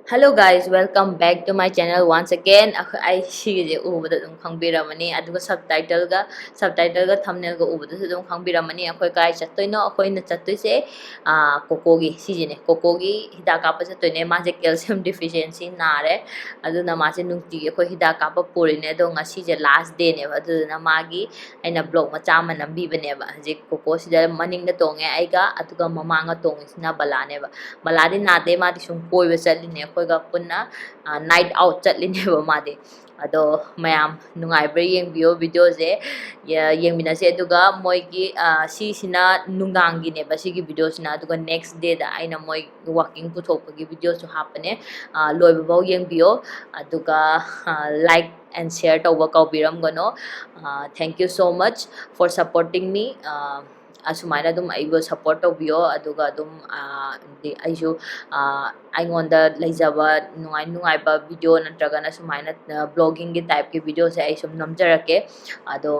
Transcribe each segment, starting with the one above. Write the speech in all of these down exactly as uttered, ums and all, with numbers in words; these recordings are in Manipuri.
Hello guys, welcome back to my channel once again. ꯑꯩꯈꯣꯏ, ꯑꯩ ꯁꯤꯒꯤꯁꯦ ꯎꯕꯗ ꯑꯗꯨꯝ ꯈꯪꯕꯤꯔꯝꯃꯅꯤ, ꯑꯗꯨꯒ subtitle ꯒ subtitle ꯒ thumbnail ꯒ ꯎꯕꯗꯁꯨ ꯑꯗꯨꯝ ꯈꯪꯕꯤꯔꯝꯃꯅꯤ ꯑꯩꯈꯣꯏ ꯀꯥꯏ ꯆꯠꯇꯣꯏꯅꯣ꯫ ꯑꯩꯈꯣꯏꯅ ꯆꯠꯇꯣꯏꯁꯦ ꯀꯣꯀꯣꯒꯤ, ꯁꯤꯁꯤꯅꯦ, ꯀꯣꯀꯣꯒꯤ ꯍꯤꯗꯥꯛ ꯀꯥꯞꯄ ꯆꯠꯇꯣꯏꯅꯦ꯫ ꯃꯥꯁꯦ calcium deficiency ꯅꯥꯔꯦ, ꯑꯗꯨꯅ ꯃꯥꯁꯦ ꯅꯨꯡꯇꯤꯒꯤ ꯑꯩꯈꯣꯏ ꯍꯤꯗꯥꯛ ꯀꯥꯞꯄ ꯄꯨꯔꯤꯅꯦ꯫ ꯑꯗꯣ ꯉꯁꯤꯁꯦ last day ꯅꯦꯕ, ꯑꯗꯨꯗꯨꯅ ꯃꯥꯒꯤ ꯑꯩꯅ vlog ꯃꯆꯥ ꯑꯃ ꯅꯝꯕꯤꯕꯅꯦꯕ꯫ ꯍꯧꯖꯤꯛ ꯀꯣꯀꯣꯁꯤꯗ ꯃꯅꯤꯡꯗ ꯇꯣꯡꯉꯦ ꯑꯩꯒ, ꯑꯗꯨꯒ ꯃꯃꯥꯡꯗ ꯇꯣꯡꯉꯤꯁꯤꯅ ꯕꯂꯥꯅꯦꯕ꯫ ꯕꯂꯥꯗꯤ ꯅꯥꯗꯦ, ꯃꯥꯗꯤ ꯁꯨꯝ ꯀꯣꯏꯕ ꯆꯠꯂꯤꯅꯦ ꯑꯩꯈꯣꯏꯒ ꯄꯨꯟꯅ꯫ Night out ꯆꯠꯂꯤꯅꯦꯕ ꯃꯥꯗꯤ꯫ ꯑꯗꯣ ꯃꯌꯥꯝ ꯅꯨꯡꯉꯥꯏꯕ꯭ꯔꯥ ꯌꯦꯡꯕꯤꯌꯣ video ꯁꯦ, ꯌꯦꯡꯃꯤꯟꯅꯁꯦ꯫ ꯑꯗꯨꯒ ꯃꯣꯏꯒꯤ ꯁꯤꯁꯤꯅ ꯅꯨꯡꯗꯥꯡꯒꯤꯅꯦꯕ ꯁꯤꯒꯤ video ꯁꯤꯅ, ꯑꯗꯨꯒ next day ꯗ ꯑꯩꯅ ꯃꯣꯏ walking ꯄꯨꯊꯣꯛꯄꯒꯤ video ꯁꯨ ꯍꯥꯞꯄꯅꯦ꯫ ꯂꯣꯏꯕꯐꯥꯎ ꯌꯦꯡꯕꯤꯌꯣ, ꯑꯗꯨꯒ like and share ꯇꯧꯕ ꯀꯥꯎꯕꯤꯔꯝꯒꯅꯣ꯫ Thank you so much for supporting me. ꯑꯁꯨꯃꯥꯏꯅ ꯑꯗꯨꯝ ꯑꯩꯕꯨ support ꯇꯧꯕꯤꯌꯣ, ꯑꯗꯨꯒ ꯑꯗꯨꯝ ꯑꯩꯁꯨ ꯑꯩꯉꯣꯟꯗ ꯂꯩꯖꯕ ꯅꯨꯡꯉꯥꯏ ꯅꯨꯡꯉꯥꯏꯕ video ꯅꯠꯇ꯭ꯔꯒꯅ ꯁꯨꯃꯥꯏꯅ vlogging ꯒꯤ type ꯀꯤ video ꯁꯦ ꯑꯩ ꯁꯨꯝ ꯅꯝꯖꯔꯛꯀꯦ꯫ ꯑꯗꯣ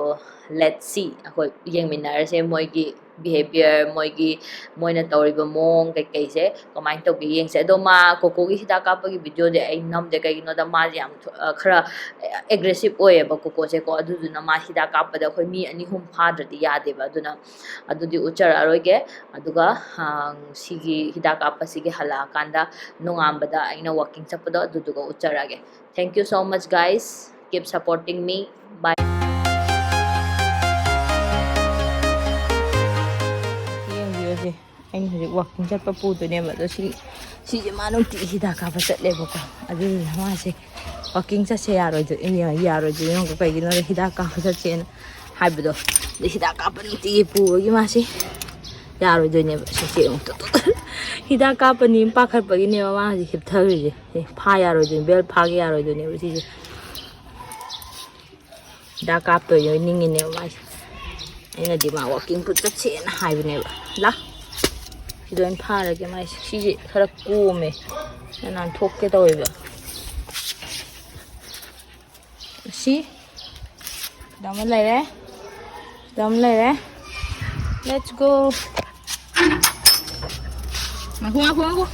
let's see, ꯑꯩꯈꯣꯏ ꯌꯦꯡꯃꯤꯟꯅꯔꯁꯦ ꯃꯣꯏꯒꯤ behaviour, ꯃꯣꯏꯒꯤ, ꯃꯣꯏꯅ ꯇꯧꯔꯤꯕ ꯃꯑꯣꯡ ꯀꯩꯀꯩꯁꯦ ꯀꯃꯥꯏꯅ ꯇꯧꯒꯦ ꯌꯦꯡꯁꯦ꯫ ꯑꯗꯣ ꯃꯥ ꯀꯣꯀꯣꯒꯤ ꯍꯤꯗꯥꯛ ꯀꯥꯞꯄꯒꯤ video ꯗꯤ ꯑꯩ ꯅꯝꯗꯦ, ꯀꯩꯒꯤꯅꯣꯗ ꯃꯥꯁꯦ ꯌꯥꯝ ꯈꯔ aggressive ꯑꯣꯏꯌꯦꯕ ꯀꯣꯀꯣꯁꯦꯀꯣ꯫ ꯑꯗꯨꯗꯨꯅ ꯃꯥ ꯍꯤꯗꯥꯛ ꯀꯥꯞꯄꯗ ꯑꯩꯈꯣꯏ ꯃꯤ ꯑꯅꯤ ꯑꯍꯨꯝ ꯐꯥꯗ꯭ꯔꯗꯤ ꯌꯥꯗꯦꯕ꯫ ꯑꯗꯨꯅ ꯑꯗꯨꯗꯤ ꯎꯠꯆꯔꯛꯑꯔꯣꯏꯒꯦ꯫ ꯑꯗꯨꯒ ꯁꯤꯒꯤ ꯍꯤꯗꯥꯛ ꯀꯥꯞꯄꯁꯤꯒꯤ ꯍꯜꯂꯛꯑꯀꯥꯟꯗ ꯅꯣꯡꯉꯥꯟꯕꯗ ꯑꯩꯅ walking ꯆꯠꯄꯗꯣ ꯑꯗꯨꯗꯨꯒ ꯎꯠꯆꯔꯛꯑꯒꯦ꯫ Thank you so much guys, keep supporting me. Bye. ꯌꯦꯡꯕꯤꯌꯨꯁꯦ, ꯑꯩꯅ ꯍꯧꯖꯤꯛ walking ꯆꯠꯄ ꯄꯨꯗꯣꯏꯅꯦꯕ꯫ ꯑꯗꯣ ꯁꯤ, ꯁꯤꯁꯦ ꯃꯥ ꯅꯨꯡꯇꯤꯒꯤ ꯍꯤꯗꯥꯛ ꯀꯥꯞꯄ ꯆꯠꯂꯦꯕꯀꯣ꯫ ꯑꯗꯨꯗꯨꯅ ꯃꯥꯁꯦ walking ꯆꯠꯁꯦ ꯌꯥꯔꯣꯏꯗꯣꯏ-, ꯌꯥꯔꯣꯏꯗꯣꯏꯅꯦ꯫ ꯀꯩꯒꯤꯅꯣꯗ ꯍꯤꯗꯥꯛ ꯀꯥꯞꯄ ꯆꯠꯁꯦꯅ ꯍꯥꯏꯕꯗꯣ꯫ ꯑꯗꯩ ꯍꯤꯗꯥꯛ ꯀꯥꯞꯄ ꯅꯨꯡꯇꯤꯒꯤ ꯄꯨꯕꯒꯤ ꯃꯥꯁꯦ ꯌꯥꯔꯣꯏꯗꯣꯏꯅꯦꯕ꯫ ꯁꯤꯁꯦ ꯑꯃꯨꯛ ꯍꯤꯗꯥꯛ ꯀꯥꯞꯄꯅꯤ ꯄꯥꯈꯠꯄꯒꯤꯅꯦꯕ ꯃꯥ ꯍꯧꯖꯤꯛ ꯍꯤꯞꯊꯈ꯭ꯔꯤꯁꯦ꯫ ꯁꯤ ꯐꯥ ꯌꯥꯔꯣꯏꯗꯣꯏꯅꯤ, bell ꯐꯥꯒꯦ ꯌꯥꯔꯣꯏꯗꯣꯏꯅꯦꯕ ꯁꯤꯁꯦ꯫ ꯍꯤꯗꯥꯛ ꯀꯥꯞꯇꯣꯏꯅꯦ ꯅꯤꯡꯉꯤꯅꯦꯕ ꯃꯥꯁꯦ꯫ ꯑꯩꯅꯗꯤ ꯃꯥ walking ꯄꯨ ꯆꯠꯁꯦꯅ ꯍꯥꯏꯕꯅꯦꯕ꯫ ꯂꯥ, ꯁꯤꯗ ꯑꯣꯏꯅ ꯐꯥꯔꯒꯦ ꯃꯥꯏꯁꯦ꯫ ꯁꯤꯁꯦ ꯈꯔ ꯀꯣꯝꯃꯦ, ꯅꯥꯟꯊꯣꯛꯀꯦ ꯇꯧꯋꯦꯕ꯫ ꯁꯤ ꯁꯤꯗ ꯑꯃ ꯂꯩꯔꯦ, ꯁꯤꯗ ꯑꯃ ꯂꯩꯔꯦ꯫ Let's go. ꯉꯥꯏꯈꯣ, ꯉꯥꯏꯈꯣ, ꯉꯥꯏꯈꯣ꯫